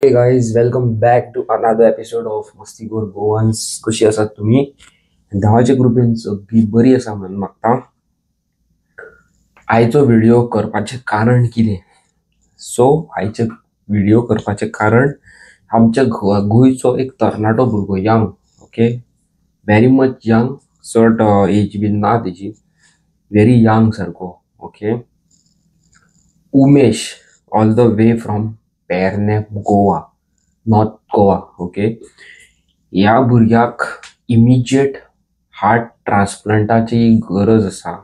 Hey guys, welcome back to another episode of Mastikhor Goans. कशी आसात तुम्ही? देवाच्या कृपेन सगळी बरी आसा म्हणून मागता. आयचो व्हिडिओ करपाचें कारण कितें? सो आयचे व्हिडिओ करपाचें कारण आमच्या गोंयचो एक तरणाटो भुरगो, young, okay, very much young, चड एज बीन ना तेजी, व्हेरी यंग सारको, okay, Umesh, all the way from Pernem, Goa, North Goa, okay. ह्या भुरग्याक इमिजिएट हार्ट ट्रान्सप्लांटाची गरज आसा.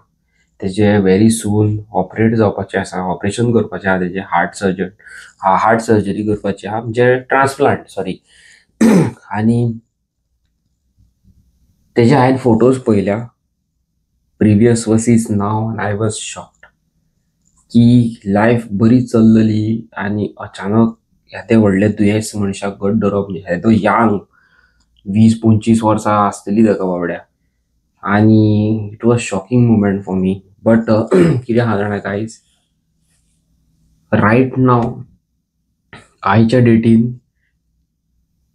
तेजे व्हेरी सून ऑपरेट जावपाचें आसा, ऑपरेशन करपाचें आसा तेजें, हार्ट सर्जरी करपाची आसा, म्हणजे ट्रान्सप्लांट, सॉरी. आनी तेजे हांवें फोटोज पळयल्या previous versus now, and I was shocked की लायफ बरी चल्लली आनी अचानक येदें व्हडलें दुयेंस मनशाक घट धरप. येदो यंग, 20-25 वर्सां आसतली ताका बाबड्या. आनी it was shocking moment for me. But कितें आहा जाणा गायज, रायट नाव आयच्या डेटीन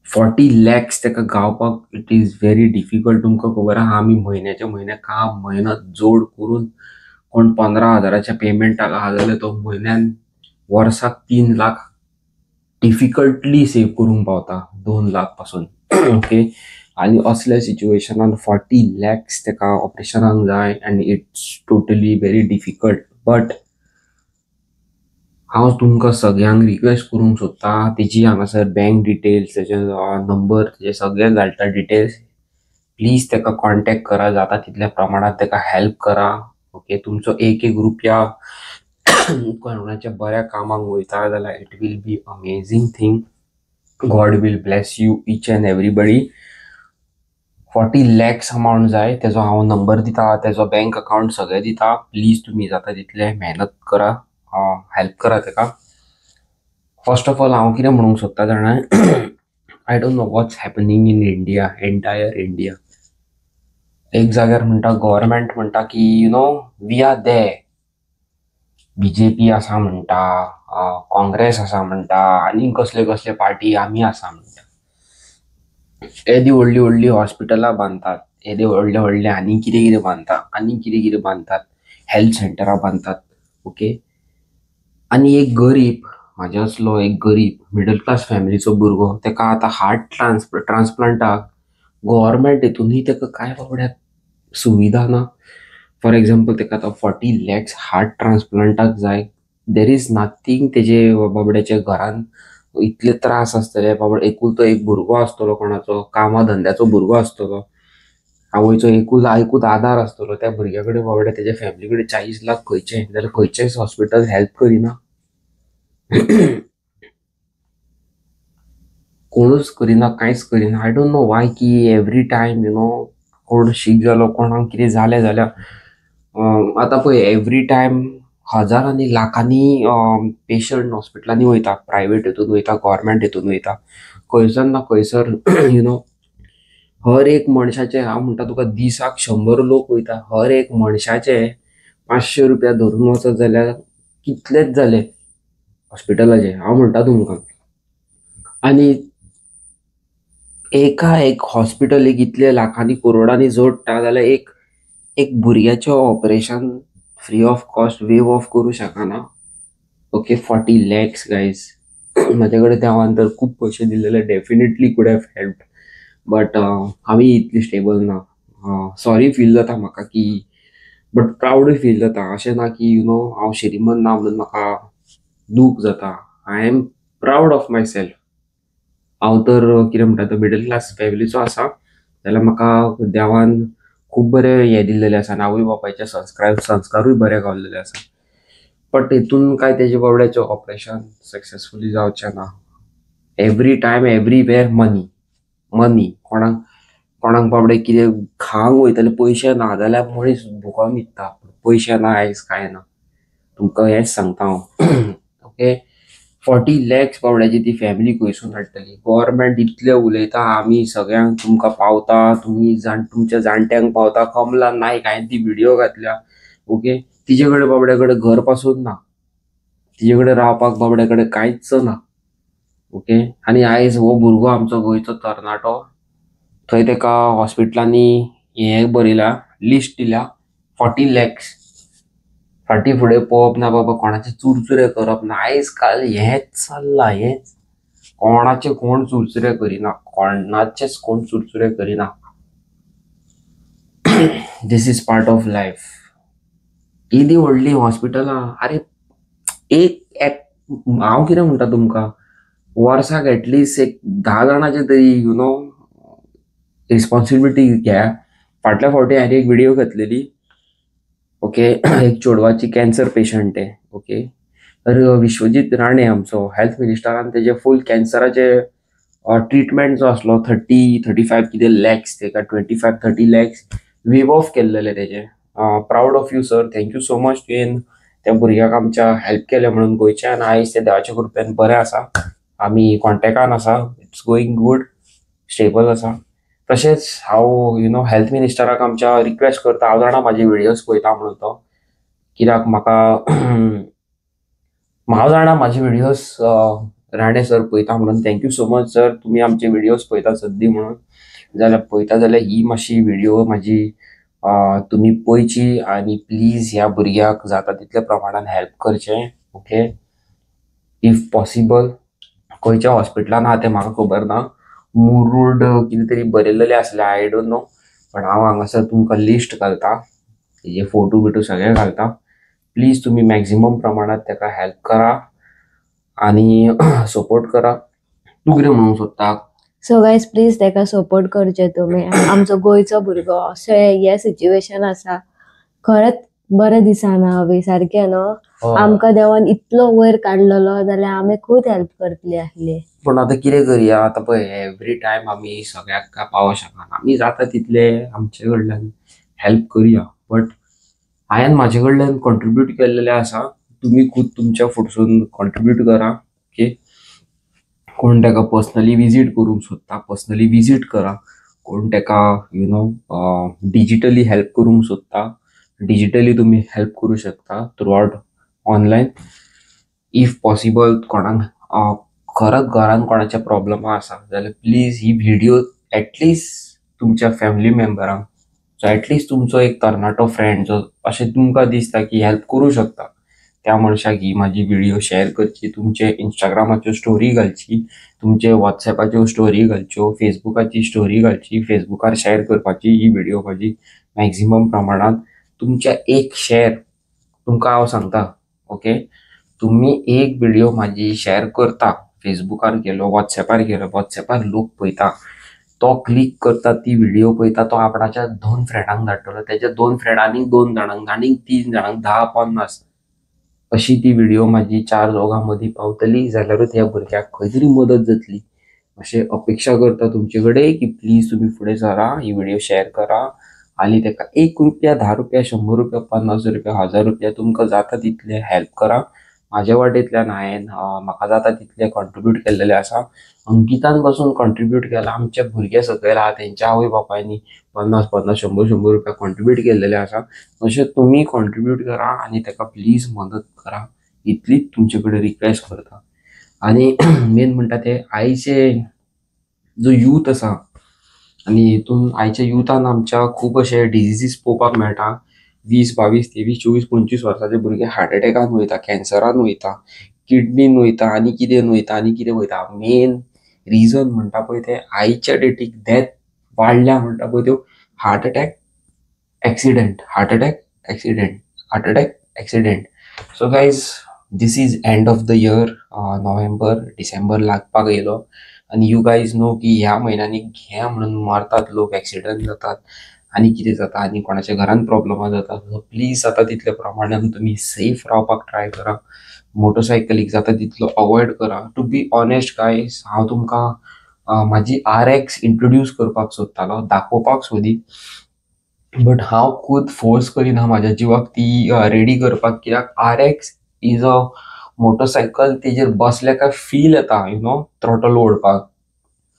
40 लॅक्स ताका गावपाक it is very difficult. तुमकां खबर आहा, आमी म्हयन्याच्या म्हयन्याक काम मेहनत जोड करून कोण 15 हजाराच्या पेमेंटाक आहा जाल्यार तो म्हयन्यान वर्साक 3 लाख डिफिकल्टली सेव करूंक पावता, 2 लाख पासून, ओके. आनी असल्या सिच्युएशनान 40 लॅक्स ताका ऑपरेशनाक जाय आनी it's totally very difficult. But हांव तुमकां सगळ्यांक रिक्वेस्ट करूंक सोदता, तेजी हांगासर बँक डिटेल्स, तेजे नंबर, तेजे सगळे घालता डिटेल्स, प्लीज ताका कॉन्टेक्ट करा, जाता तितल्या प्रमाणात ताका हेल्प करा, ओके. तुमचो एक एक रुपया कोणाच्या बऱ्या कामाक वयता जाल्यार it will be amazing thing. God will bless you each and everybody. 40 lakhs amount जाय. तेजो हांव नंबर दिता, तेजो बँक अकावंट सगळें दिता. प्लीज तुमी जाता तितलें मेहनत करा, हेल्प करा ताका. फर्स्ट ऑफ ऑल हांव कितें म्हणूंक सोदता जाणा, I don't know what's happening in India, entire India. एक जाग्यार म्हणटा, गव्हर्मेंट म्हणटा की we are there, BJP आसा म्हणटा, काँग्रेस आसा म्हणटा, आनी कसले कसले पार्टी आमी आसा म्हणटा. येदी व्हडली व्हडली हॉस्पिटलां बांदतात, येदे व्हडले व्हडले आनी कितें कितें बांदता, आनी कितें कितें बांदतात, हेल्थ सेंटरां बांदतात, ओके. आनी एक गरीब, म्हाजे असलो एक गरीब मिडल क्लास फॅमिलीचो भुरगो, ताका आतां हार्ट ट्रान्सप्लांटाक गव्हर्मेंट हितूनय ताका कांय बाबड्याक सुविधा ना. फॉर एग्जाम्पल, ताका आतां 40 लॅक्स हार्ट ट्रान्सप्लांटाक जाय. There is nothing. तेजे बाबड्याच्या घरान इतले त्रास आसतले बाबडो, एकुलतो एक भुरगो आसतलो, कोणाचो कामा धंद्याचो भुरगो आसतलो, आवयचो एकूच एकूच आदार आसतलो त्या भुरग्या कडेन. बाबड्या तेज्या फॅमिली कडेन 40 लाख खंयचे? जाल्यार खंयचेच हॉस्पिटल हेल्प करिना, कोणूच करिना, कांयच करिना. I don't know why की एवरी टायम कोण शीक जालो, कोणाक कितें जालें जाल्यार, आतां पळय, एवरी टायम हजारांनी लाखांनी पेशंट हॉस्पिटलांनी वयता, प्रायवेट हितून वयता, गव्हर्मेंट हितून वयता, खंयसर ना खंयसर हर एक मनशाचे, हांव म्हणटा तुका, दिसाक 100 लोक वयता. हर एक मनशाचे 500 रुपया धरून वचत जाल्यार कितलेच जाले हॉस्पिटलाचे, हांव म्हणटा तुमकां. आनी एका एक हॉस्पिटल एक इतले लाखांनी करोडांनी जोडटा जाल्यार एक एक भुरग्याचें operation free of cost, waive off करूं शकना? Okay, 40 lakhs guys. म्हाजे कडेन देवान तर खूब पयशे दिलेले, definitely could have help, but आमी इतली स्टेबल ना. सॉरी फील जाता म्हाका की, बट प्रावडूय फील जाता. अशें ना की हांव श्रीमंत ना म्हणून म्हाका दूख जाता. I am proud of myself. हांव तर कितें म्हणटा तो मिडल क्लास फॅमिलीचो आसा जाल्यार म्हाका देवान खूब बरें हें दिल्लेलें आसा आनी आवय बापायचे संस्कारूय बरे गावलेले आसा. बट हितून काय तेजे बाबड्याचें ऑपरेशन सक्सेसफुली जावचें ना. Every time, everywhere money, money. कोणाक कोणाक बाबडे कितें खावंक वयतले पयशे ना जाल्यार मनीस भुकोन न्हिदता. पयशे ना आयज, कांय ना. तुमकां हेंच सांगता हांव, ओके. 40 लॅक्स बाबड्याची ती फॅमिली खंयसून हाडटली? गव्हर्मेंट इतलें उलयता, आमी सगळ्यांक तुमकां पावता, तुमी जाण तुमच्या जाणट्यांक पावता. कमला नायक, हांवें ती व्हिडियो घातल्या, ओके. तिजे कडेन बाबड्या कडेन घर पासून ना, तिजे कडेन रावपाक बाबड्या कडेन कांयच ना. ओके. आनी आयज हो भुरगो आमचो गोंयचो तरणाटो थंय तेका हॉस्पिटलांनी हें बरयलां, लिस्ट दिल्या 40 lakhs. फाटीं फुडें पळोवप ना बाबा, कोणाचे चुरचुरे करप ना. आयज काल हेंच चल्लां, हेंच कोणाचे कोण चुरचुरे करिना, कोणाचेच कोण चुरचुरे करिना. This is part of life. येदी व्हडली हॉस्पिटलां, आरे एक एक हांव कितें म्हणटा तुमकां, वर्साक एटलिस्ट एक 10 जाणाचे तरी you know responsibility घेया. फाटल्या फावटी हांवें एक व्हिडियो घातलेली, ओके, एक चेडवाची कॅन्सर पेशंट तें, ओके. तर विश्वजीत राणे आमचो हेल्थ मिनिस्टरान तेजे फूल कॅन्सराचे ट्रिटमेंट जो आसलो 30-35 कितें लॅक्स, तेका 25-30 लॅक्स वेव ऑफ केल्लेले तेजे. Proud of you sir, thank you so much. तुवें त्या भुरग्याक आमच्या हेल्प केलें म्हणून गोंयच्या, आनी आयज ते देवाच्या कृपेन बरें आसा, आमी कॉन्टेक्टान आसा, it's going good, stable आसा. तशेंच हांव you know health मिनिस्टराक आमच्या रिक्वेस्ट करता, हांव जाणा म्हाजे व्हिडियोज पळयता म्हणून तो, कित्याक म्हाका हांव जाणा म्हाजे व्हिडियोज राणे सर पळयता म्हणून. Thank you so much sir, तुमी आमचे व्हिडियोज पळयता सद्दी म्हणून. जाल्यार पळयता जाल्यार ही मातशी व्हिडियो म्हाजी तुमी पळयची आनी प्लीज ह्या भुरग्याक जाता तितल्या प्रमाणान हेल्प करचें, ओके. If possible खंयच्या हॉस्पिटलान आहा तें म्हाका खबर ना, मुरूड कितें तरी बरयलेलें आसलें, I don't know, पण हांव हांगासर तुमकां लिस्ट घालता, तेजे फोटो बिटो सगळें घालता. प्लीज तुमी मॅक्झिमम प्रमाणात तेका हेल्प करा आनी सपोर्ट करा. तूं कितें म्हणूंक सोदता? सो गायज प्लीज तेका सपोर्ट करचे तुमी. आमचो गोंयचो भुरगो अशें हे सिच्युएशन आसा, खरेंच बरें दिसना अभी सारकें न्हू. आमकां देवान इतलो वयर काडलेलो जाल्यार आमी खूब हेल्प करतली आसली. पूण आतां कितें करया, आतां पळय एवरी टायम आमी सगळ्याक काय पावोंक शकना, आमी जाता तितले आमचे कडल्यान हेल्प करुया. बट हांवें म्हाजे कडल्यान कॉन्ट्रिब्यूट केल्लेलें आसा, तुमी खूद तुमच्या फुडसून कॉन्ट्रिब्यूट करा, ओके. कोण तेका पर्सनली विजीट करूंक सोदता पर्सनली विजीट करा, कोण तेका you know digitally help करूंक सोदता डिजिटली तुमी हेल्प करूं शकता through out online. If possible कोणाक खरंच घरान कोणाच्या प्रॉब्लम आसा जाल्यार प्लीज ही व्हिडियो एटलिस्ट तुमच्या फॅमिली मेंबरांक, सो एटलिस्ट तुमचो एक तरणाटो फ्रेंड जो अशें तुमकां दिसता की हेल्प करूं शकता त्या मनशाक ही म्हाजी व्हिडियो शेअर करची, तुमचे इंस्टाग्रामाच्यो स्टोरी घालची, तुमचे वॉट्सॅपाच्यो स्टोरी घालच्यो, फेसबुकाची स्टोरी घालची, फेसबुकार शेअर करपाची ही व्हिडियो म्हाजी मॅक्झिमम प्रमाणान. तुमच्या एक शेअर तुमकां हांव सांगता, ओके, तुमी एक व्हिडियो म्हाजी शेअर करता, फेसबुकार केलो, वॉट्सॅपार केलो, वॉट्सॅपार लोक पळयता, तो क्लिक करता, ती व्हिडियो पळयता, तो आपणाच्या 2 फ्रेंडांक धाडटलो, तेच्या 2 फ्रेंडांनी 2 जाणांक, आनीक 3 जाणांक, 10-50 अशी ती व्हिडियो म्हाजी 4 दोगां मदीं पावतली जाल्यारूच ह्या भुरग्याक खंय तरी मदत जातली अशें अपेक्षा करता तुमचे कडेन की प्लीज तुमी फुडें सरा, ही व्हिडियो शेअर करा आनी तेका 1 रुपया, 10 रुपया, 100 रुपया, 50 रुपया, 1000 रुपया तुमकां जाता तितले हेल्प करा. म्हाज्या वाटेंतल्यान हांवें म्हाका जाता तितलें कॉन्ट्रिब्यूट केल्लेलें आसा. अंकितान पासून कॉन्ट्रिब्यूट केलां, आमचे भुरगे सकयल आहा तेंच्या आवय बापायनी 50-50, 100-100 रुपया कॉन्ट्रिब्यूट केल्लेले आसा. तशें तुमी कॉन्ट्रिब्यूट करा आनी तेका प्लीज मदत करा, इतलीच तुमचे कडेन रिक्वेस्ट करता. आनी मेन म्हणटा ते आयचे जो यूथ आसा आनी हितून आयच्या युथान आमच्या खूब अशे डिजिजीस पळोवपाक मेळटा. 20, 22, 23, 24, 25 वर्साचे भुरगे हार्ट एटॅकान वयता, कॅन्सरान वयता, किडनीन वयता, आनी कितें वयता आनी कितें वयता. मेन रिजन म्हणटा पळय तें आयच्या डेटीक डेथ वाडल्या म्हणटा पळय त्यो heart attack, accident, heart attack, accident, heart attack, accident. So guys, this is end of the year, November December लागपाक येयलो आनी you guys नो की ह्या म्हयन्यांनी घे म्हणून मारतात लोक, एक्सिडंट जातात आनी कितें जाता आनी कोणाच्या घरान प्रॉब्लमां जातात. सो प्लीज जाता तितल्या प्रमाणान तुमी सेफ रावपाक ट्राय करा, मोटरसायकलीक जाता तितलो अवॉयड करा. टू बी ऑनेस्ट गायज, हांव तुमकां म्हाजी RX introduce करपाक सोदतालो, दाखोवपाक सोदी, बट हांव खुद फोर्स करिना म्हाज्या जिवाक ती रेडी करपाक, कित्याक RX is a motorcycle तेजेर बसले काय फील येता, you know, throttle ओडपाक,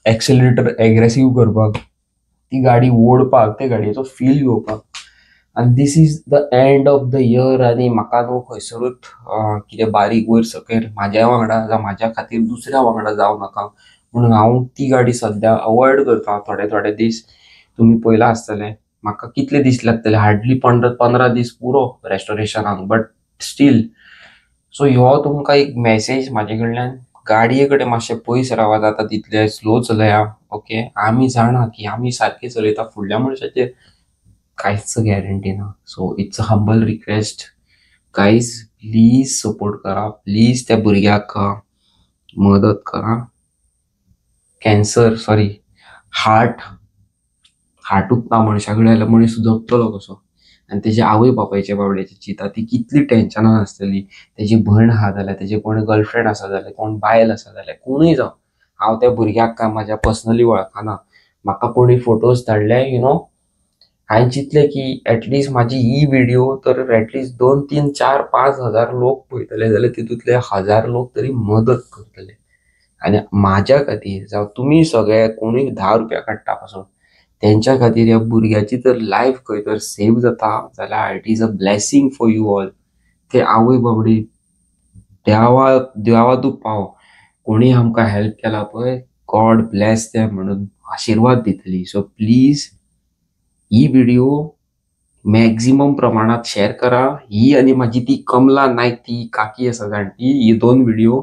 एक्सिलेटर एग्रेसीव करपाक, ती गाडी ओडपाक, ते गाडयेचो फील घेवपाक. आनी this is the end of the year आनी म्हाका न्हू खंयसरूच कितें बारीक वयर सकयल म्हाज्या वांगडा जावं म्हाज्या खातीर दुसऱ्या वांगडा जावं नाका म्हणून हांव ती गाडी सद्या अवॉयड करता थोडे थोडे दीस. तुमी पळयलां आसतलें म्हाका कितले दीस लागतले, हार्डली 15 दीस पुरो रेस्टोरेशनाक, बट स्टील. सो ह्यो तुमकां एक मॅसेज म्हाजे कडल्यान, गाडये कडेन मातशें पयस रावा, जाता तितले स्लो चलया. ओके, आमी जाणा की आमी सारके चलयता, फुडल्या मनशाचेर कांयच गॅरंटी ना. So it's a humble request guys, please support करा, प्लीज त्या भुरग्याक मदत करा. कॅन्सर सॉरी हार्ट हार्टूच ना मनशा कडेन जाल्यार मनीस जगतलो कसो? आनी तेजे आवय बापायच्या बाबड्याची चिंता, ती कितली टेन्शनान आसतली. तेजी भयण आहा जाल्यार, तेजे कोण गर्लफ्रेंड आसा जाल्यार, कोण बायल आसा जाल्यार, कोणूय जावं, हांव त्या भुरग्याक काय म्हाज्या पर्सनली वळखना, म्हाका कोणी फोटोज धाडले, you know हांवें चिंतलें की एटलिस्ट म्हाजी ही व्हिडिओ तर एटलिस्ट 2 3 4 5 हजार लोक पळयतले जाल्यार तितूंतले 1000 लोक तरी मदत करतले. आनी म्हाज्या खातीर जावं तुमी सगळे कोणूय 10 रुपया काडटा पासून तेंच्या खातीर ह्या भुरग्याची तर लायफ खंय तर सेव जाता जाल्यार it is a blessing for you all. ते आवय बाबडी देवा देवा तूं पाव, कोणी आमकां हेल्प केला पळय, गॉड ब्लेस ते म्हणून आशिर्वाद दितली. So please he video maximum प्रमाणात शेअर करा. ही आनी म्हाजी ती कमला नायक ती काकी आसा जाणटी, ही 2 व्हिडिओ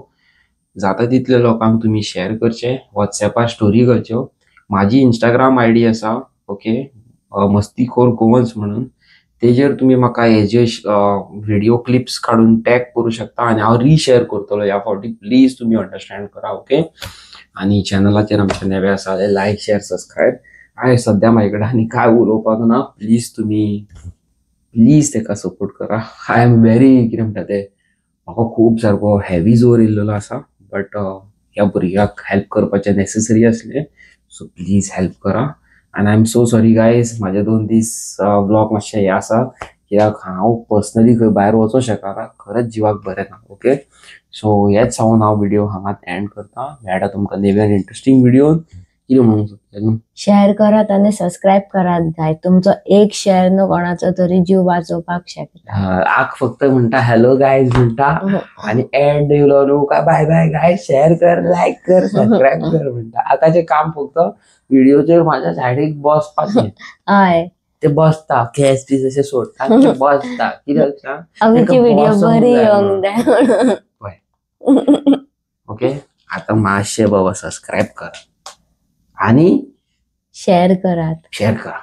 जाता तितले लोकांक तुमी शेअर करचे, वॉट्सॅपार स्टोरी करच्यो. म्हाजी इंस्टाग्राम I D आसा, ओके, मस्तीखोर गोवन्स म्हणून, तेजेर तुमी म्हाका हेजे व्हिडिओ क्लिप्स काडून टॅग करूं शकता आनी हांव रिशेअर करतलो ह्या फावटी. प्लीज तुमी अंडरस्टँड करा, ओके. आनी चॅनलाचेर आमचे नवे आसा जाल्यार लायक शेअर सबस्क्रायब. हांवें सद्या म्हाजे कडेन आनी कांय उलोवपाक ना. प्लीज तुमी प्लीज तेका सपोर्ट करा. I am very कितें म्हणटा तें, म्हाका खूब सारको हेवी जोर येयल्लो आसा, बट ह्या भुरग्याक हेल्प करपाचें नेसेसरी आसलें, सो प्लीज हेल्प करा. आनी I am so sorry guys, म्हाजे 2 दीस व्लॉग मातशें हें आसा कित्याक हांव पर्सनली खंय भायर वचोंक शकना, खरेंच जिवाक बरें ना. ओके, सो हेच सांगून हांव व्हिडिओ हांगात एंड करता. मेळटा तुमकां नव्या इंट्रस्टींग व्हिडिओन. कितें म्हणूंक सोदता न्हू, शेअर करात आनी सबस्क्रायब करात गाय. तुमचो एक शेअर न्हू कोणाचो तरी जीव वाचोवपाक शकता. आक फक्त म्हणटा हॅलो गायज म्हणटा आनी एंड येयलो न्हू काय बाय बाय गायज, शेअर कर, लायक कर, सबस्क्रायब कर म्हणटा. आतांचें काम फक्त व्हिडिओचेर म्हाज्या सायडीक बसपाचें. हय, ते बसता केस बीस अशें सोडटा, बसता कित्याक आमची व्हिडिओ बरी येवंक जाय म्हणून. ओके, आतां मातशें बाबा सबस्क्रायब कर आनी शेअर करात, शेअर करा.